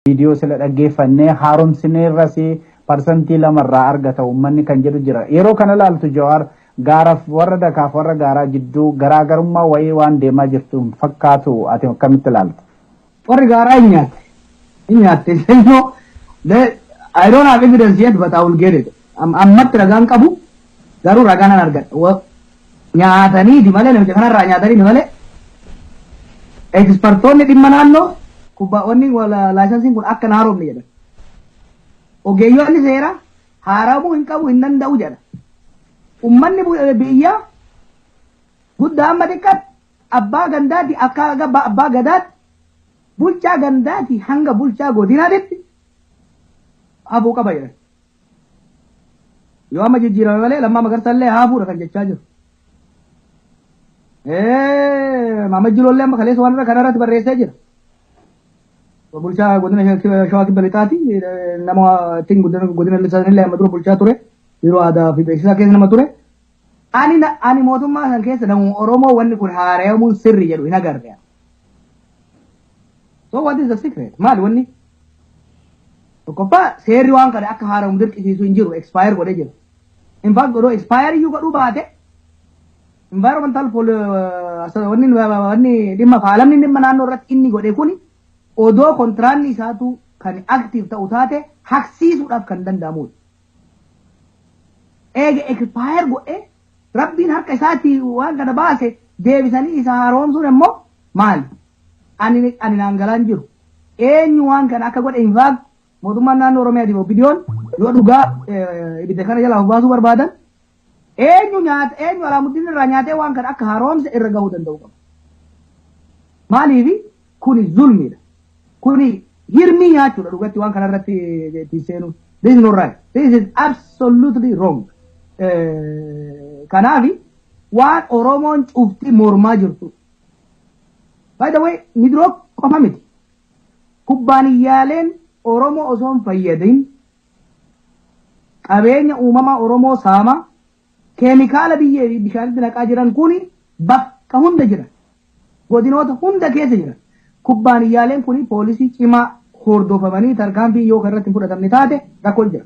Viidiyoo sila dhaggeeffannee haaromsineerras 2% irraa argata uummanni kan jedhu jira. Yeroo kana laaltu, Jawaar, gaaraaf warra dakaaf warra gaaraa jidduu garaagarummaa wayii waan deemaa jirtu hin fakkaatu. Ati akkamitti ilaalta? Warri gaaraa hin nyaatte. Hin nyaatte. Immoo I don't have evidence yet, but I will get it. Ammatti ragaan qabu, garuu ragaa nan argadha. Nyaataniiti malee, namicha kanarraa nyaataniiti malee, expertoonni dhimma naannoo kubbaa'onni licensiin kun akka hin haaromne jedhan. Ogeeyyoonni seeraa haaramuu hin qabu, hin danda'u jedha. Ummanni biyyaa guddaa amma xiqqaatti, abbaa gandaati akka abbaa gadaatti, bulchaa gandaati hanga bulchaa godinaatitti hafuu qaba jedhan. Yoo amma jijjiirame malee, Lammaa Magarsallee hafuudha kan jechaa jiru. Maamad Jiloollee amma kaleessa waan irra kanarratti barreessee jira. Bulchaa godina Shawaa Kibba Lixaati. Nama ittiin godina Lixaatillee amma dura bulchaa ture. Yeroo aadaa fi beeksisaa keessa nama ture. Ani mootummaa san keessa nama Oromoo wanni kun haarayamuun sirri jedhu hin agarre. So what is the secret? Maali wanni? Tokkoffaa, seerri waan kana akka haaramu dirqisiisu hin jiru, expire godhee jira. In fact, godhoo expire iyyuu godhuu baate, environmental wanni dhimma faalamni dhimma naannoo irratti inni godhe kuni odoo kontiraanni isaatu kan active ta'u taate haqsiisuudhaaf kan danda'amudha. Eega expire godhee Rabbiin harka isaatti waan kana baase, deebisanii isa haaromsuun immoo maali? Ani naan galaan jiru. Eenyu waan kana akka godhe? In fact, mootummaan naannoo Oromiyaatiif OPDOn yoo dhugaa ibidda kana jalaa of baasuu barbaadan, eenyu nyaata, eenyu Alaamuddin irraa nyaatee waan kana akka haaromse irra gahuu danda'u qaba. Maaliifi kuni zulmiidha. Kuni hirmii nyaachuudha dhugatti waan kana irratti ittiin seenuun. This is not right. This is absolutely wrong. Kanaafi waan Oromoon cufti mormaa jirtu. By the way, Midroc qofa miti. Kubbaaniyyaaleen Oromoo osoo hin fayyadin qabeenya uumamaa Oromoo saamaa, keemikaala biyyee fi bishaanitti naqaa jiran kuni bakka hunda jira. Godinoota hunda keessa jira. Kubbaaniyyaaleen kuni poolisii cimaa hordofamanii tarkaanfii yoo irratti hin fudhatamne taate rakkoon jira.